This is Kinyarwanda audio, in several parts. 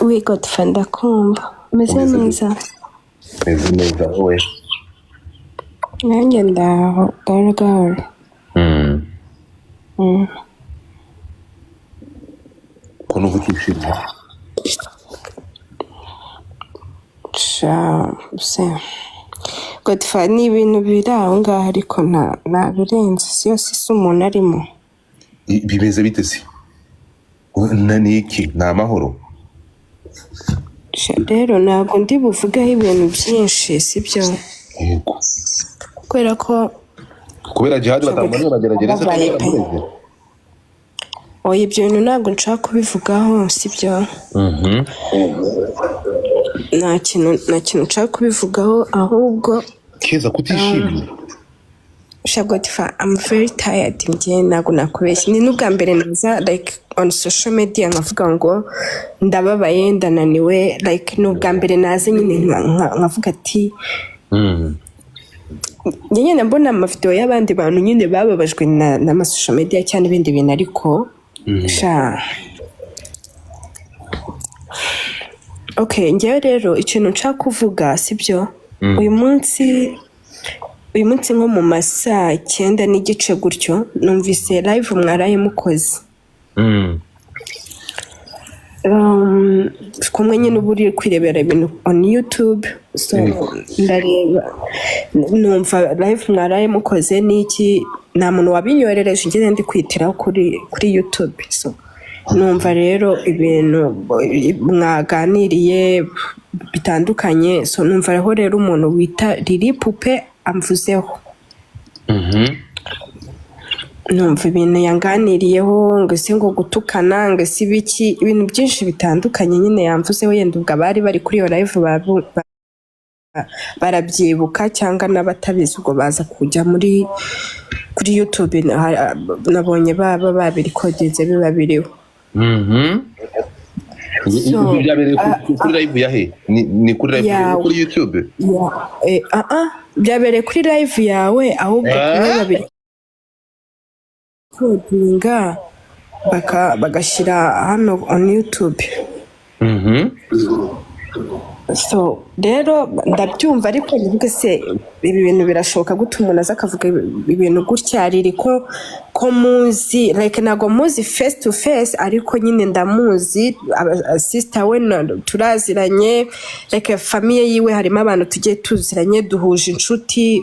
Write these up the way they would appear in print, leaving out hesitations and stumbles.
We Godfa, ndakumva. Umeze Umeze neza? Meze neza, wowe? Nanjye ndaho gahoro gahoro. Ko numva utishimye? Sha se Godfa, ni ibintu biri aho ngaho, ariko nta birenze, si yose si umuntu arimo. Bimeze bite se? Ni iki? Ni amahoro? Sha, rero ntabwo ndi buvugeho ibintu byinshi, sibyo? Yego. Kubera ko Kubera Jihadi batamubonye bagerageza se? Babaye pe. Baramureze. Oya, ibyo bintu ntabwo nshaka kubivugaho, sibyo? Nta kintu nshaka kubivugaho, ahubwo Keza, kutishimye? Sha Godfa, I'm very tired. Njye ntabwo nakubeshya, ni n'ubwa mbere naza like on social media nkavuga ngo ndababaye, ndananiwe. Like ni ubwa mbere naza nyine nkavuga ati njye nyine mbona amavideo y'abandi bantu nyine bababajwe n'ama social media cyangwa ibindi bintu, ariko sha, okay, njyewe rero ikintu nshaka kuvuga, sibyo, uyu munsi nko mu ma saa 9:30 gutyo numvise live mwaraye mukoze. Kumwe nyine uba uri kwirebera ibintu on YouTube, so ndareba numva live mwaraye mukoze n'iki, nta muntu wabinyoherereje, ngeze ndi kwitiraho kuri YouTube. So numva rero ibintu mwaganiriye bitandukanye, so numva aho rero umuntu wita Lili Pupe amvuzeho, numva ibintu yanganiriyeho, ngo ese ngo gutukana, ngo ese ibiki, ibintu byinshi bitandukanye nyine yamvuzeho. Yenda ubwo abari bari kuri iyo live barabyibuka, cyangwa n'abatabizi ubwo baza kujya kuri YouTube, nabonye baba babirikodinze, biba biriho. Ibyo byabereye kuri live ya he? Ni kuri live Yawe. kuri YouTube? Ya, byabereye kuri live yawe, ahubwo kumwe babirikodinga bagashyira hano on YouTube. So rero ndabyumva, ariko ndavuga: se ibi bintu birashoboka gute, umuntu aza akavuga ibintu gutya? Riri ko muzi, like ntabwo muzi face to face, ariko nyine ndamuzi, sister we turaziranye, like famille yiwe harimo abantu tugiye tuziranye, duhuje inshuti.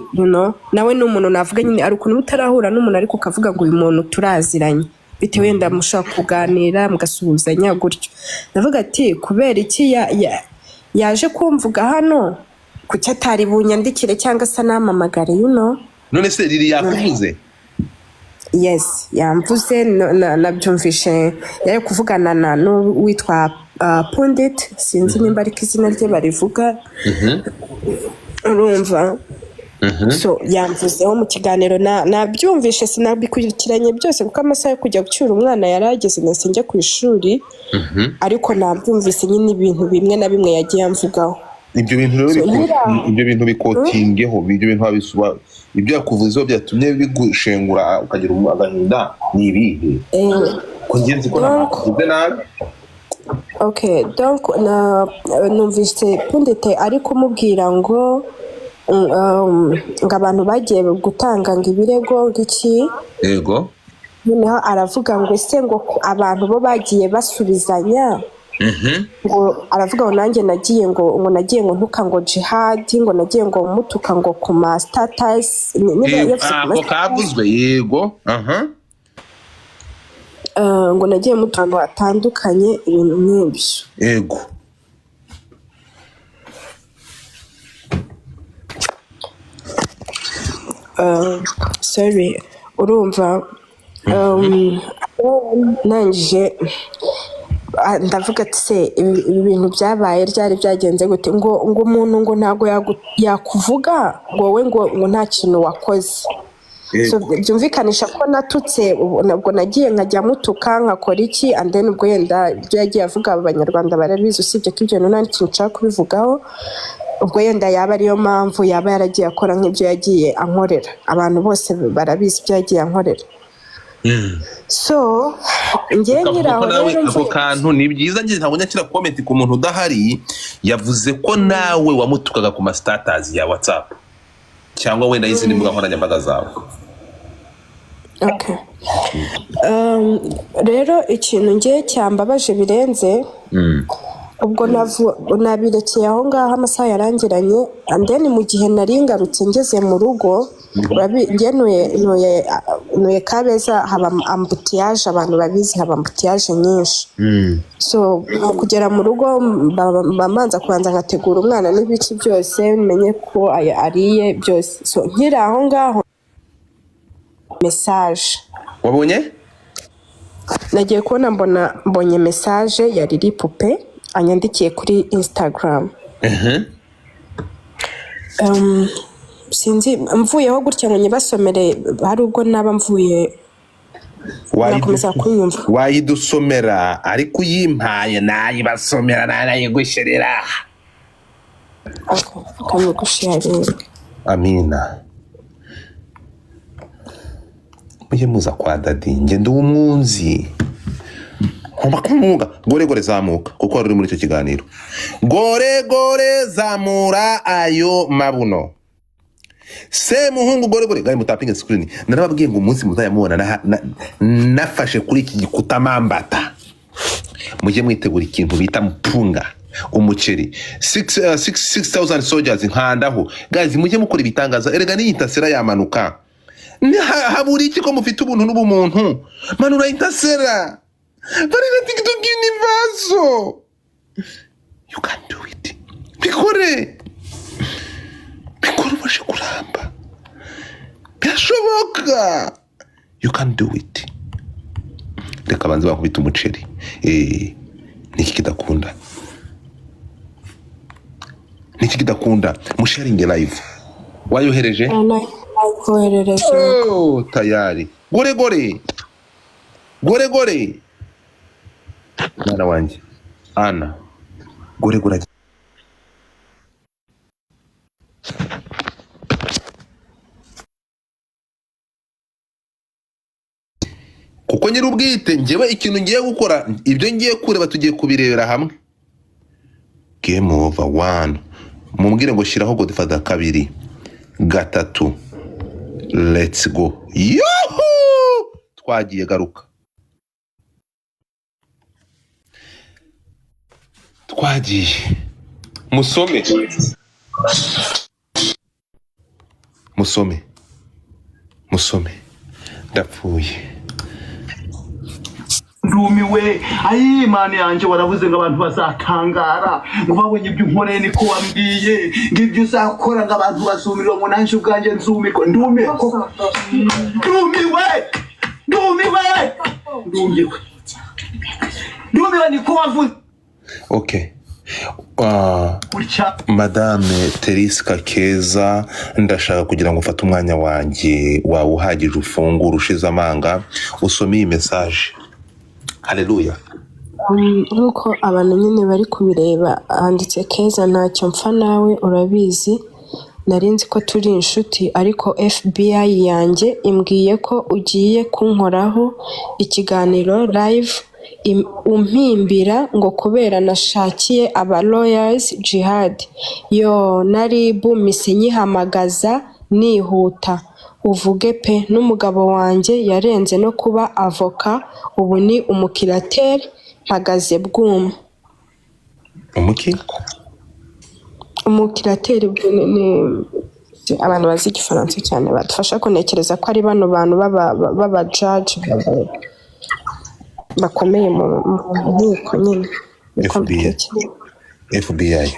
Nawe ni umuntu navuga nyine ari ukuntu utarahura n'umuntu ariko ukavuga ngo uyu muntu turaziranye, bitewe wenda mushobora kuganira mugasuhuzanya gutyo. Ndavuga ati kubera iki yaje kumvuga hano? Kuki atari bunyandikire cyangwa se anampamagare? None se Lili yakuvuze? Yes, yamvuze. Nabyumvishe yari kuvugana na n'uwitwa Pundit, sinzi nimba ariko izina rye barivuga, urumva? So yamvuzeho mu kiganiro, nabyumvishe, sinabikurikiranye byose kuko amasaha yo kujya gucyura umwana yari ageze, nahise njya ku ishuri, ariko nabyumvise nyine ibintu bimwe na bimwe yagiye amvugaho. Ibyo bintu rero So, ibyo bintu bikotingeho, ibyo bintu wabisuba, ibyo yakuvuzeho byatumye bigushengura ukagira agahinda ni ibihe? Ko njye nzi ko nta Donc muntu nabi. Okay, donc numvise Pundite ari kumubwira ngo ngo abantu bagiye gutanga ngo ibirego ngiki. Noneho aravuga ngo ese ngo ko abantu bo bagiye basubizanya, ngo aravuga ngo nanjye nagiye ngo nagiye ngo ntuka ngo Jihadi, ngo nagiye ngo mutuka ngo ku ma status, niba yavuze ku ma Ako status. Kavuzwe, yego, aha. Ngo nagiye mutuka ahantu hatandukanye, ibintu nk'ibyo. Sorry, urumva, nangije ndavuga ati se ibi bintu byabaye ryari, byagenze gute, ngo umuntu ngo ntabwo yakuvuga ngo wowe ngo nta kintu wakoze. So byumvikanisha ko natutse nabwo nagiye nkajya mutuka nkakora iki, and then ubwo yenda ibyo yagiye avuga Abanyarwanda barabizi, usibye ko ibyo bintu nta kintu nshaka kubivugaho. Ubwo yenda yaba ariyo mpamvu yaba yaragiye akora nk'ibyo yagiye ankorera, abantu bose barabizi ibyo yagiye ankorera. So njye Ukavuga nkiri ko aho nawe rero ako mvuye kantu ni byiza, njye ntabwo nyakira comment ku muntu udahari. Yavuze ko nawe wamutukaga ku ma status ya WhatsApp cyangwa wenda y'izindi mbuga nkoranyambaga zawe. Okay. Rero ikintu ngiye cyambabaje birenze, ubwo nabirekeye aho ngaho, amasaha yarangiranye, and then mu gihe nari ngarutse ngeze mu rugo, njye ntuye Kabeza, haba embouteillage, abantu babizi, haba embouteillage nyinshi. So mu kugera mu rugo mbanza kubanza nkategura umwana n'ibiki byose, menye ko ariye byose. So nkiri aho ngaho, message Wabonye? Nagiye kubona mbona mbonye message ya Lili Pupe anyandikiye kuri Instagram. Sinzi mvuyeho gutya ngo nyibasomere, hari ubwo naba mvuye nakomeza kunyumva. Wayidusomera, ariko uyimpaye nayibasomera, nanayigushyirira. Okay, kanyigusharinga. Amina, mujye muza kwa daddy, njye ndi umwunzi, ngomba kumwunga. Gore gore, zamuka kuko wari uri muri icyo kiganiro. Gore gore, zamura ayo mabuno. Semuhungu, gore gore, gari mutapinge screen. Narababwiye ngo umunsi muzayamubona nafashe kuri iki gikuta mambata, mujye mwitegura ikintu bita mpunga, umuceri. 6000 soldiers, nkandaho. Guys, mujye mukora ibitangaza. Erega n'iyi ntasera yamanuka. Habura iki ko mufite ubuntu n'ubumuntu? Manura intasera barira TikTok universo. You can do it, bikore, bikore, ubashe kuramba, birashoboka, you can do it. Reka banze bakubita umuceri. Niki kidakunda? Niki kidakunda? Musharinge live. Wayohereje? Nayikoherereje. Oh, tayari. Gore gore, gore gore, mwana wanjye ana gore gore. Kuko nyir'ubwite njyewe ikintu ngiye gukora, ibyo ngiye kureba, tugiye kubirebera hamwe. Game over. One, mumbwire ngo shyiraho Godfather kabiri, gatatu, let's go. Yuhu, twagiye. Garuka, twagiye. Musome, musome, musome, ndapfuye. Ndumiwe. Ayi Mana yanjye, waravuze ngo abantu bazatangara ngo babonye ibyo unkoreye, niko wambwiye ngo ibyo uzakora, ngo abantu bazumirwa, ngo nanjye ubwanjye nzumirwa. Ndumiwe koko, ndumiwe, ndumiwe, ndumiwe, ndumiwe, niko wavuze. Okay. Gutya. Madame Teriska Keza, ndashaka kugira ngo ufate umwanya wanjye wawe uhagije, ufungure ushize amanga, usome iyi message. Haleluya. Nk'uko abantu nyine bari kubireba, handitse: "Keza, ntacyo mpfa nawe urabizi, nari nzi ko turi inshuti, ariko FBI yanjye imbwiye ko ugiye kunkoraho ikiganiro live umpimbira ngo kubera nashakiye aba lawyers Jihad. Yo na RIB mise nyihamagaza nihuta. Uvuge pe, n'umugabo wanjye yarenze no kuba avoka, ubu ni umukirateri, mpagaze bwuma." Umuki? Umukirateri ni abantu bazi igifaransa cyane badufasha kunekereza ko ari bano bantu b'aba judge bakomeye mu nkiko nyine, niko FBI. mbitekereza. FBI.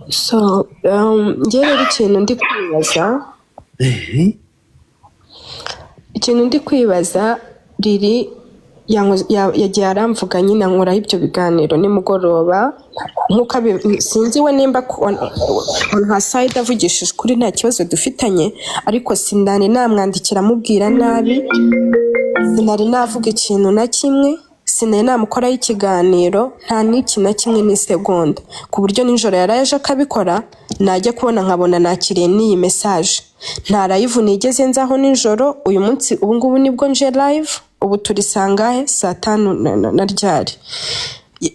So njye rero ikintu ndi kwibaza, riri yagiye aramvuga nyine, ankoraho ibyo biganiro nimugoroba nk'uko sinzi we nimba on her side avugishije ukuri, nta kibazo dufitanye, ariko sinari namwandikira amubwira nabi, sinari navuga ikintu na kimwe, sinari namukoraho ikiganiro, nta n'iki na kimwe n'isegonda, ku buryo nijoro yaraje akabikora. Najya kubona nkabona nakiriye n'iyi message. Nta live nigeze nzaho nijoro. Uyu munsi, ubu ngubu nibwo nje live. Ubu turi sangahe? Saa 5 na ryari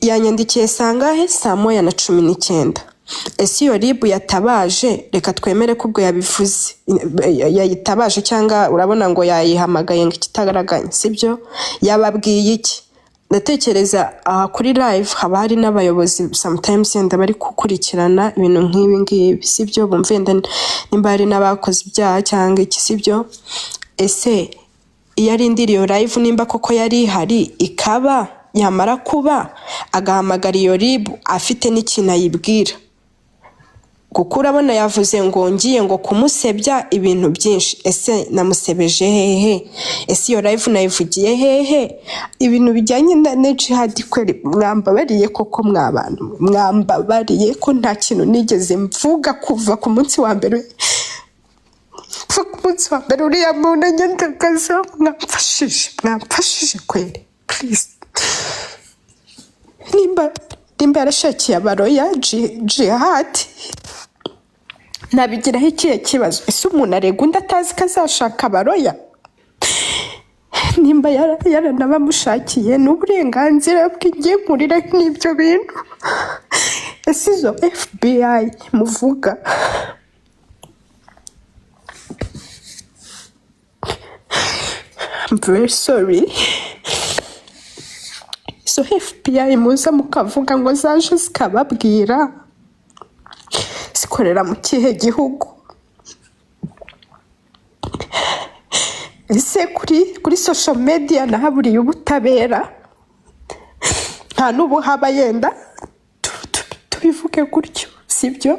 yanyandikiye? Sangahe? Saa 1:19. Ese iyo RIB yatabaje, reka twemere ko ubwo yabivuze yayitabaje, cyangwa urabona ngo yayihamagaye ngo ikitagaraganya, sibyo? Yababwiye iki? Ndatekereza aha kuri live haba hari n'abayobozi, sometimes yenda bari gukurikirana ibintu nk'ibi ngibi, sibyo? Bumve yenda nimba hari n'abakoze ibyaha cyangwa iki, sibyo? Ese iyo arindira iyo live, nimba koko yari ihari, ikaba yamara kuba agahamagara iyo RIB afite n'ikintu ayibwira, kuko urabona yavuze ngo ngiye ngo kumusebya ibintu byinshi. Ese namusebeje hehe? Ese iyo live nayivugiye hehe? Ibintu bijyanye na Jihad, kweri mwambabariye koko, mwabantu mwambabariye ko nta kintu nigeze mvuga kuva ku munsi wa mbere, kuva ku munsi wa mbere uriya muntu anyandagaza. Mwamfashije, mwamfashije kweri, please. Nimba yarashakiye abalawyer Jihad, nabigiraho ikihe kibazo? Ese umuntu arega undi atazi ko azashaka abalawyer? Nimba yaranabamushakiye, ni uburenganzira bwe. Ngiye nkurira n'ibyo bintu. Ese izo FBI muvuga, I'm very sorry, izo FBI muza mukavuga ngo zaje zikababwira, zikorera mu kihe gihugu? Ese kuri social media nahaburiye ubutabera? Nta n'ubuhaba, yenda tubivuge gutyo, sibyo?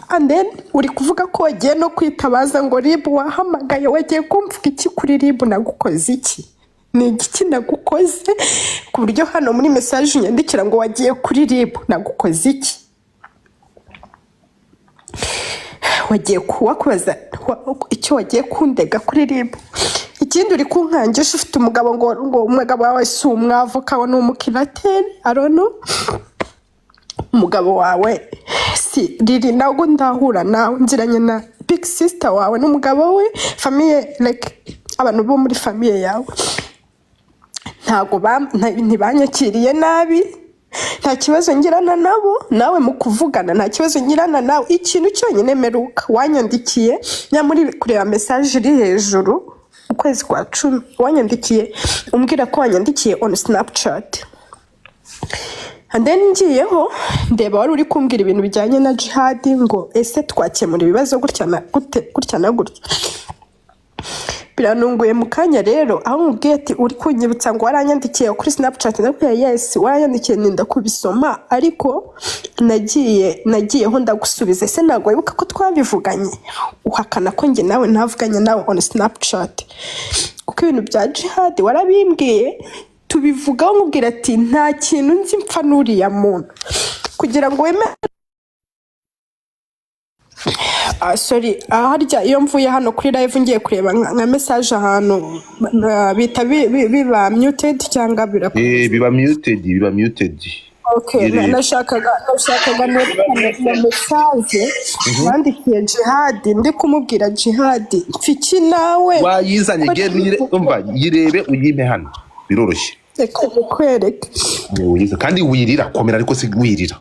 And then uri kuvuga ko wagiye no kwitabaza ngo RIB wahamagaye. Wagiye kumvuga iki kuri RIB? Nagukoze iki? Ni igiki nagukoze ku buryo hano muri message unyandikira ngo wagiye kuri RIB? Nagukoze iki? Wagiye kuwakubaza icyo wagiye kundega kuri RIB? Ikindi, uri kunkangisha ufite umugabo, ngo umugabo wawe si umwavoka, ni umukirateri arono. Umugabo wawe si riri, ntabwo ndahura nawe. Nziranye na big sister wawe n'umugabo we, famille, like abantu bo muri famille yawe ntabwo ntibanyakiriye nabi. Nta kibazo ngirana nabo, nawe mu kuvugana nta kibazo ngirana nawe. Ikintu cyonyine meruka wanyandikiye, nyamuri kureba message iri hejuru, ukwezi kwa 10 wanyandikiye umbwira ko wanyandikiye on Snapchat, and then ngiyeho ndeba wari uri kumbwira ibintu bijyanye na Jihad, ngo ese twakemura ibibazo gutya na gute, gutya na gutya. Biranunguye mu kanya rero aho nkubwiye ati uri kunyibutsa ngo waranyandikiye kuri Snapchat, ndakubwira yes, waranyandikiye, ninda kubisoma, ariko nagiyeho ndagusubiza. Ese ntabwo wibuka ko twabivuganye? Uhakana ko njye nawe ntavuganye nawe on Snapchat, kuko ibintu bya Jihad warabimbwiye, tubivugaho, nkubwira ati nta kintu nzi mpfa n'uriya muntu kugira ngo wemere. Ah, sorry, harya iyo mvuye hano kuri live ngiye kureba nka message ahantu, bita biba muted cyangwa birakomeza? Eh, biba muted, biba muted. Okay, Irebe. nashakaga nerekane iyo message wandikiye Jihad, ndi kumubwira: Jihad, mfiki nawe Wayizanye? ko Genda uyire, umva, yirebe uyime hano, biroroshye. Reka nkwereke. Uyize kandi wirira, komera, ariko si wirira.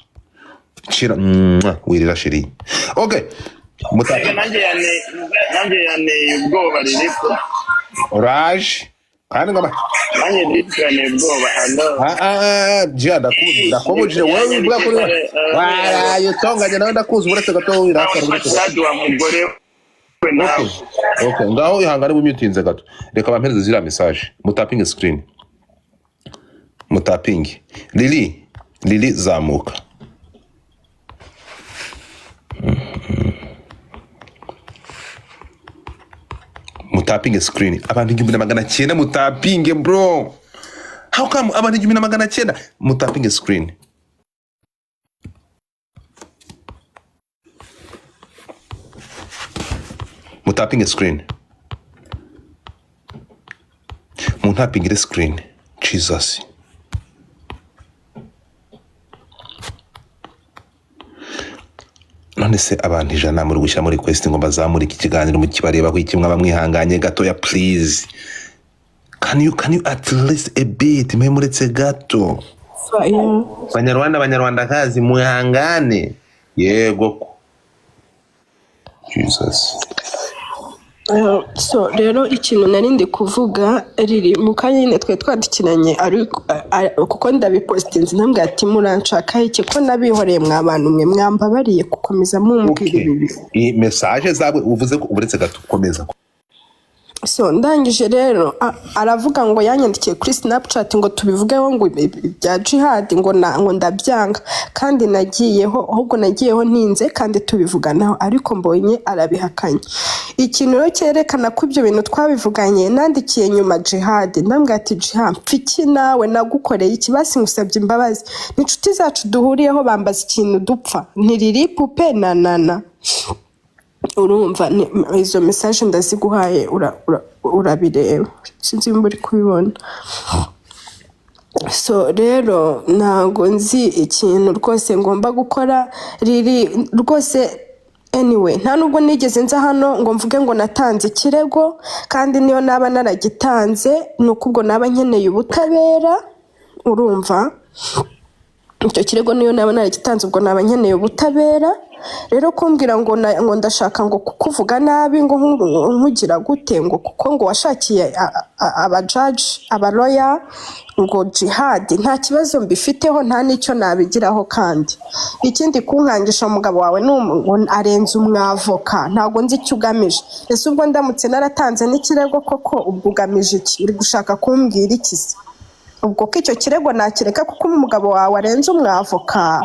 Shira, mwah, wirira chérie. Okay. Mutaka. Nanjye yanteye ubwoba ririko. Oraje kandi ngoma. Nanjye ririko yanteye ubwoba alo. Ah ah, jia ndakubujije wowe uvuga kuri waraye utonganye nawe, ndakuzi. Uretse gato wirakara, uretse gato. Jihad wa mugore we nawe. Okay, ngaho ihangane bumyutinze gato. Reka bampereze ziriya message. Mutapinge screen. Mutapinge. Lili, Lili zamuka. Mutapinge screen. Abantu 1900 mutapinge, bro. How come abantu 1900 mutapinge screen? Mutapinge screen. Muntapingire screen. Jesus. None se abantu 100 muri gushyira muri request ngo bazamure iki kiganiro, mukibarebaho iki? Mwaba mwihanganye gatoya, please. Can you at least a bit, mwe muretse gato? So, yeah. Banyarwanda, banyarwandakazi, mwihangane. Yego ko Jesus. So rero ikintu nari ndi kuvuga, riri mu kanya nyine twari twandikiranye, ariko kuko ndabipositinze, ntambwe ati muranshakaho iki ko nabihoreye, mwa bantu mwe mwambabariye gukomeza mumbwira Okay. ibi bintu. Iyi message zawe uvuze ko, uretse gato, komeza. So ndangije rero, aravuga ngo yanyandikiye kuri Snapchat ngo tubivugeho, ngo ibya Jihad, ngo na, ngo ndabyanga kandi nagiyeho, ahubwo nagiyeho ntinze kandi tubivuganaho, ariko mbonye arabihakanye. Ikintu rero cyerekana ko ibyo bintu twabivuganye, nandikiye nyuma Jihad, ndambwira ati: "Jihad, mfiki nawe nagukoreye iki? Basi ngusabye imbabazi." N'inshuti zacu duhuriyeho bambaza ikintu dupfa, ntiriri pupe na na na. Urumva izo message ndaziguhaye, urabireba, sinzi nimba uri kubibona. So rero ntabwo nzi ikintu rwose ngomba gukora, riri rwose. Anyway, nta nubwo nigeze nza hano ngo mvuge ngo natanze ikirego, kandi niyo naba naragitanze ni uko ubwo naba nkeneye ubutabera. Urumva, icyo kirego niyo naba naragitanze, ubwo naba nkeneye ubutabera. Rero kumbwira ngo ngo ndashaka ngo kukuvuga nabi, ngo nkugira gute, ngo kuko ngo washakiye abajaji, abaloya, ngo Jihad, nta kibazo mbifiteho, nta n'icyo nabigiraho. Kandi ikindi, kunkangisha umugabo wawe ni ngo arenze umwavoka, ntabwo nzi icyo ugamije. Ese ubwo ndamutse naratanze n'ikirego koko, ubwo ugamije iki? Uri gushaka kumbwira iki se? Ubwo ko icyo kirego nakireka kuko umugabo wawe arenze umwavoka,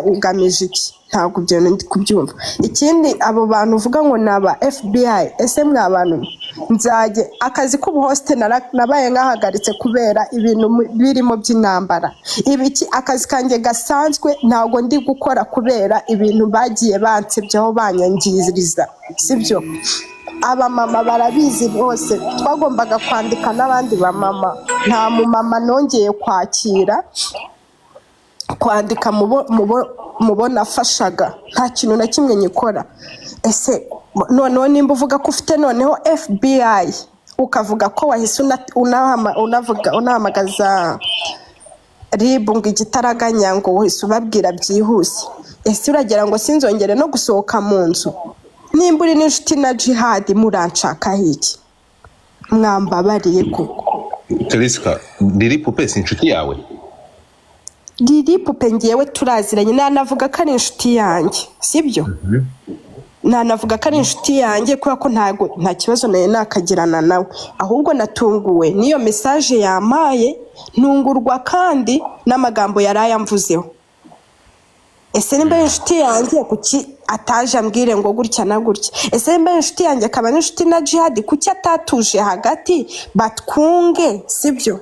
ugamije iki? Ntabwo ibyo bintu ndi kubyumva. Ikindi, abo bantu uvuga ngo ni aba FBI, ese mwa bantu nzajye akazi k'ubuhosite nabaye nkahagaritse kubera ibintu birimo by'intambara ibiki. Akazi kanjye gasanzwe ntabwo ndi gukora kubera ibintu bagiye bansebyaho, banyangiriza, sibyo? Abamama barabizi bose, twagombaga kwandika n'abandi bamama. Nta mumama nongeye kwakira kwandika mubo nafashaga, nta kintu na kimwe nyikora. Ese noneho nimba uvuga ko ufite noneho FBI, ukavuga ko wahise unahamagaza RIB ngo igitaraganya, ngo wahise ubabwira byihuse, ese uragira ngo sinzongere no gusohoka mu nzu? Nimba uri n'inshuti na Jihad, muranshakaho iki? Mwambabariye koko. Terisika, Riri Pupe si inshuti yawe? Riri Pupe ngewe turaziranye, nanavuga ko ari inshuti yanjye, sibyo? Nanavuga ko ari inshuti yanjye kubera ko ntago nta kibazo nari nakagirana nawe. Ahubwo natunguwe n'iyo message yampaye, ntungurwa kandi n'amagambo yari ayamvuzeho. Ese nimba ari inshuti yanjye, kuki ataje ambwire ngo gutya na gutya? Ese nimba ari inshuti yanjye akaba n'inshuti na Jihad, kuki atatuje hagati batwunge, sibyo,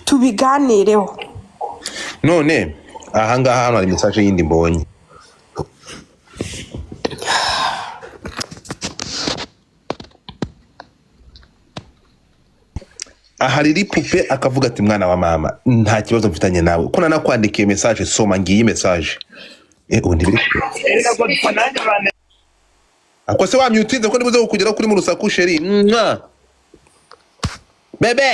tubiganireho? None ahangaha hano hari message yindi mbonye. Aha Riri Pupe akavuga ati: "Mwana wa mama, nta kibazo mfitanye nawe ko nanakwandikiye message, soma ngiyi message." Ubu ntibiri Erega Godfa, nanjye bane ako se wamyutinze ko nibuze kukugeraho kuri mu rusaku, chérie. Mwa bébé.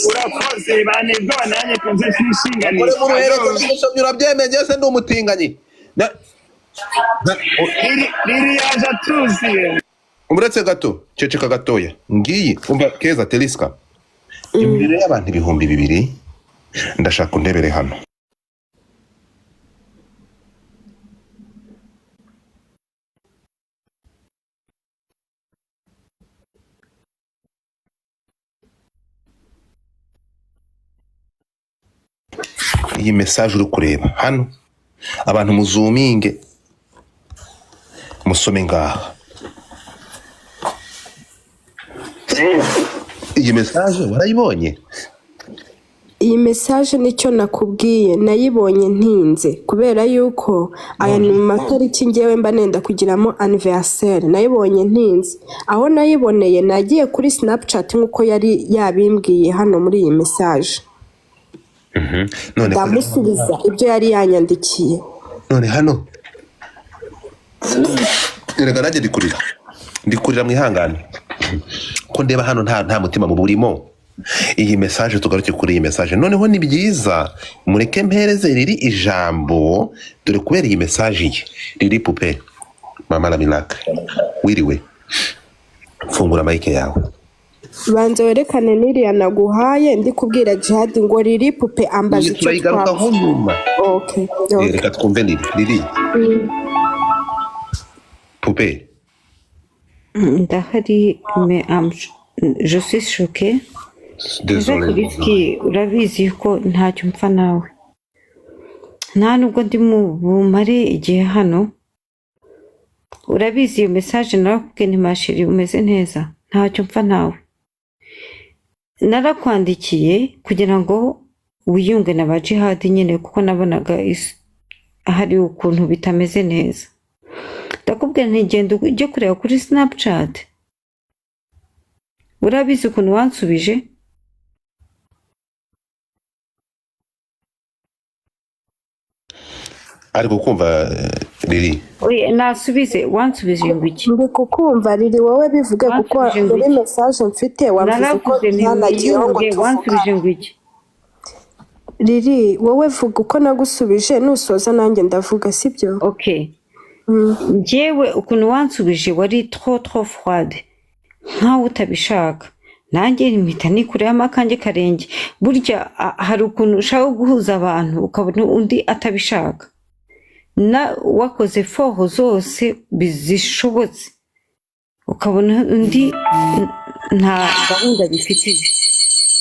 Urakoze, bane ubwoba nanjye kunze Kore mu twishinganisha. ruhereko rw'umusomyi, urabyemeye se? Ndi umutinganyi Riri yaje atuziye. Uretse gato, ceceka gatoya. Ngiyi, umva keza Terisika, imbere y'abantu 2000, ndashaka undebere hano. Iyi message uri kureba hano, abantu muzuminge musome ngaha. Iyi message warayibonye? Iyi message, nicyo nakubwiye, nayibonye ntinze kubera yuko aya ni mu matariki ngewe mba nenda kugiramo anniversaire. Nayibonye ntinze. Aho nayiboneye, nagiye kuri Snapchat nk'uko yari yabimbwiye hano muri iyi message. None Ndamusubiza ibyo yari yanyandikiye. None hano Erega nanjye ndikurira, ndikurira, mwihangane ko ndeba hano nta mutima muburimo. Iyi message, tugaruke kuri iyi message noneho. Ni byiza mureke mpereze riri ijambo, dore kubera iyi message ye. Riri pupe, mama la miracle, wiriwe? Fungura mic yawe. Banza werekane n'iriya naguhaye. Ndi kubwira Jihad ngo riri pupe ambaza Iyi icyo turayigarukaho twapfa. nyuma. Okay. Okay. Reka twumve riri riri pupe. Ndahari, mais je suis choquée. Désolé. Riziki, urabizi ko ntacyo mpfa nawe, nta nubwo ndi mu bumare igihe hano. Urabizi, iyo message narakubwiye nti: "Ma chérie, umeze neza, ntacyo mpfa nawe." Narakwandikiye kugira ngo wiyunge na ba Jihadi nyine, kuko nabonaga hari ukuntu bitameze neza. Ndakubwira nti: "Genda ujye kureba kuri Snapchat." Urabizi ukuntu wansubije? Ariko kumva riri. Oya, nasubize. Wansubije ngo iki? Ndi kukumva riri, wowe bivuge kuko Wansubije ngo muri iki? message mfite wamvuze ko Naravuze nti ntanagiyeho ngo wiyunge, wansubije tuvugane. ngo iki? Riri, wowe vuga uko nagusubije, nusoza nanjye ndavuga, sibyo? Okay. Njyewe ukuntu wansubije wari trop trop froide, nkaho utabishaka. Nanjye mpita nikuramo akanjye karenge. Burya hari ukuntu ushaka guhuza abantu ukabona undi atabishaka, na wakoze foho zose zishobotse, ukabona undi nta gahunda bifitiye.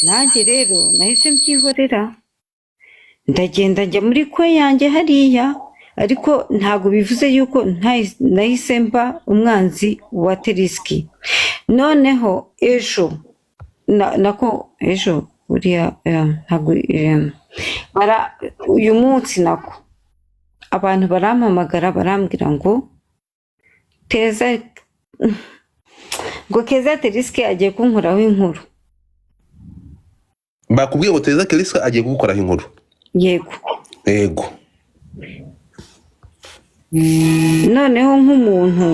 Nanjye rero nahise mbyihorera, ndagenda njya muri kwe yanjye hariya. Ariko ntabwo bivuze yuko nahise mba umwanzi wa Teriski. Noneho ejo nako ejo uriya ntabwo uyu munsi nako abantu barampamagara, barambwira ngo teza ngo Keza Teriski agiye kunkoraho inkuru. Bakubwiye ngo Tereza Kelisa agiye kugukoraho inkuru? Yego. Yego. Noneho nk'umuntu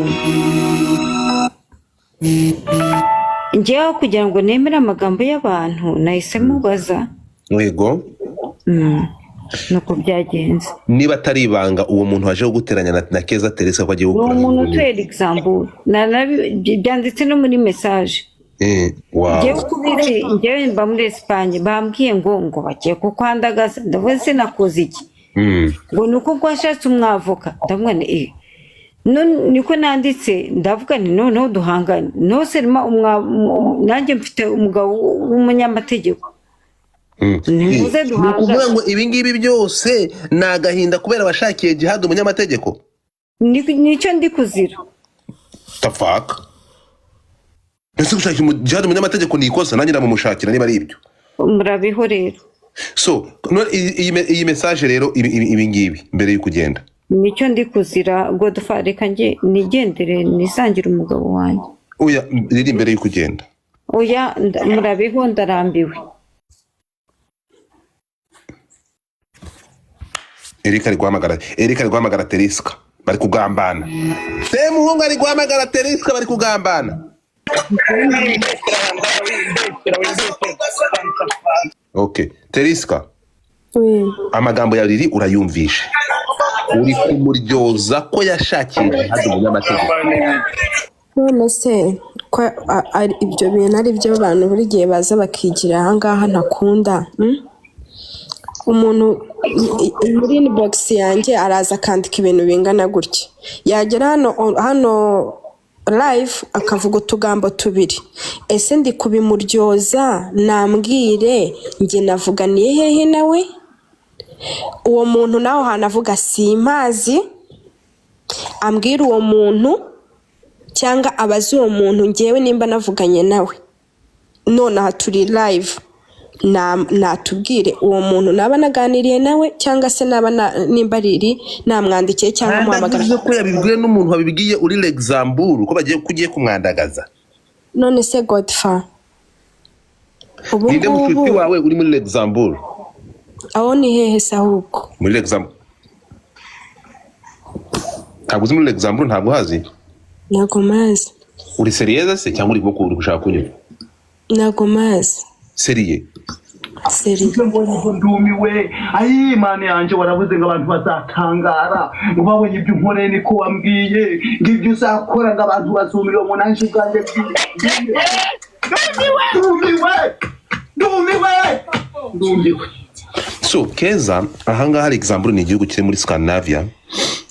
njyewe, kugira ngo nemere amagambo y'abantu, nahise mubaza. Yego. Nuko byagenze. Niba atari ibanga, uwo muntu waje kuguteranya na Keza Teresa ko agiye Ni gukoraho umuntu inkuru? utuye Luxembourg. Byanditse no muri message. Wow. Njyewe uko ubizi, njyewe mba muri Esipanye. Bambwiye ngo bagiye kukwandagaza. Ndavuga: "Sinakoze iki?" Ngo ni uko washatse umwavoka. Ndavuga nti: "Eh." Niko nanditse, ndavuga nti: "Noneho duhangane no serima nanjye mfite umugabo w'umunyamategeko." Nimuze Ni duhangane. ukuvuga ngo ibi ngibi byose ni agahinda kubera abashakiye Jihad umunyamategeko? Nicyo ndi kuzira. The fuck, ese gushakira Jihad umunyamategeko ni ikosa? Nanjye namumushakira niba ari ibyo. Murabiho rero. So none iyi message rero, ibi ngibi mbere y'uko ugenda. Nicyo ndi kuzira. Godfa, reka njye nigendere, nisangire umugabo wanjye. Oya, riri, mbere y'uko ugenda. Oya, murabiho, ndarambiwe. Erika ari guhamagara, Erika ari guhamagara Terisika, bari kugambana. Semuhungu ari guhamagara Terisika, bari kugambana. Okay, Terisika. Oui. Amagambo ya Riri urayumvishe, uri kumuryoza ko yashakiye Jihad umunyamategeko. None se ko ibyo bintu ari byo abantu buri gihe baza bakigira ahangaha ntakunda, Umuntu muri inbox yanjye araza akandika ibintu bingana gutya, yagera hano live akavuga utugambo tubiri. Ese ndi kubimuryoza? Nambwire, njye navuganiye hehe nawe? Uwo muntu nawe ahantu avuga simpazi. Ambwira uwo muntu cyangwa abaze uwo muntu ngewe nimba navuganye nawe. Nonaha turi live, natubwire uwo muntu naba naganiriye nawe, cyangwa se naba nimba riri namwandikiye cyangwa muhamagara. Avuze ko yabibwiwe n'umuntu wabibwiye uri Luxembourg, ko bagiye ko ugiye kumwandagaza. None se Godfa, ubu Ninde mushuti ngubu wawe uri muri Luxembourg? Aho ni hehe se ahubwo? Muri Luxembourg. Ntabwo uzi muri Luxembourg? Ntabwo uhazi? Ntabwo mpazi. Uri sérieuse se cyangwa uri gushaka kunyura? Ntabwo mpazi. Sérieux? Sérieux. Ibyo mbonye ko ndumiwe. Ayi, Mana yanjye, waravuze ngo abantu bazatangara, ngo babonye ibyo unkoreye, niko wambwiye, ngo ibyo uzakora, ngo abantu bazumirwa, ngo nanjye ubwanjye ndumiwe, ndumiwe, ndumiwe. So Keza, ahangaha Luxembourg ni igihugu kiri muri Scandinavia,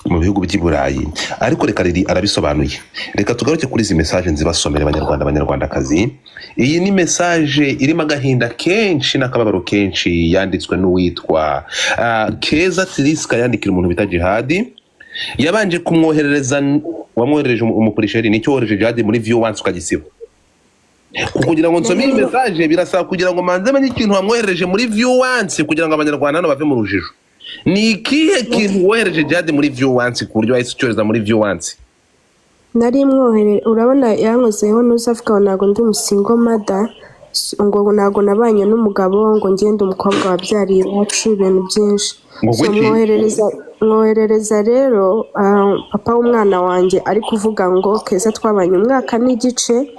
mu bihugu by'i Burayi. Ariko reka riri arabisobanuye. Reka tugaruke kuri izi message nzibasomere, Abanyarwanda, Abanyarwandakazi. Iyi ni message irimo agahinda kenshi n'akababaro kenshi, yanditswe n'uwitwa Keza Tiriska, yandikira umuntu bita Jihadi. Yabanje kumwoherereza, wamwoherereje umupurisheri. Nicyo wohereje Jihadi muri view once ukagisiba. Kugira ngo nsome iyi message birasaba kugira ngo manze menye ikintu wamwoherereje muri view once, kugira ngo Abanyarwanda hano bave mu rujijo. Ni ikihe kintu wohereje Jihadi muri view once ku buryo wahise ucyohereza muri view once? Nari mwohere, urabona yankozeho nuza avuga ngo ntabwo ndi umu single mother, ngo ntabwo nabanye n'umugabo, ngo ngende umukobwa wabyariye iwacu, ibintu byinshi. Ngo So gwiki? mwoherereza rero papa w'umwana wanjye ari kuvuga ngo Keza twabanye umwaka n'igice.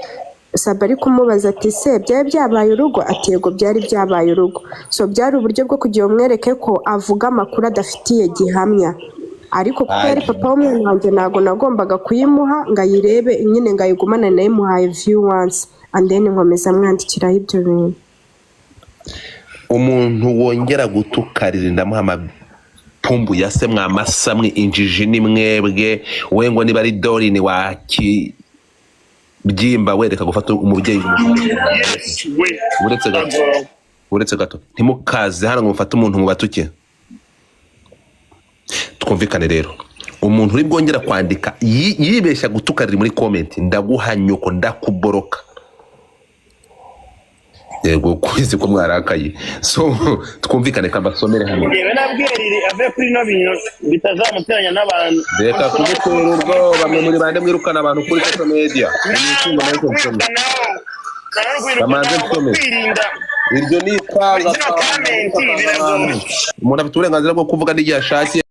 Saba ari kumubaza ati: "Se byari byabaye urugo?" Ati: "Yego, byari byabaye urugo." So byari uburyo bwo kugira ngo mwereke ko avuga amakuru adafitiye gihamya, ariko kuko yari papa w'umwana wanjye, ntabwo nagombaga kuyimuha ngo ayirebe nyine, ngo ayigumane. Nayimuhaye view once and then nkomeza mwandikiraho ibyo bintu. Umuntu wongera gutukarira, ndamuha amapumbu ya se. Mwamasamwe, injiji ni mwebwe. We ngo niba ari Dorini wakibyimba, wereka gufata umubyeyi. Yes we. Uretse gato, uretse gato, ntimukaze hano ngo mufate umuntu mu batuke. Twumvikane rero, umuntu uri bwongera kwandika yibeshya gutukarira muri comment, ndaguha nyoko, ndakuboroka. Yego, kuzi ko mwarakaye. So twumvikane, kambasomere hano. Yewe, nabwiye Riri ave kuri ino bintu bitazamuteranya n'abantu. Reka kumutera ubwoba. Mwe muri bande mwirukana abantu kuri social media? Nimwitunge muri social media. Kamanze nsome. Kwirinda. Iryo ni Zino comment biragoye. Umuntu afite uburenganzira bwo kuvuga n'igihe ashakiye.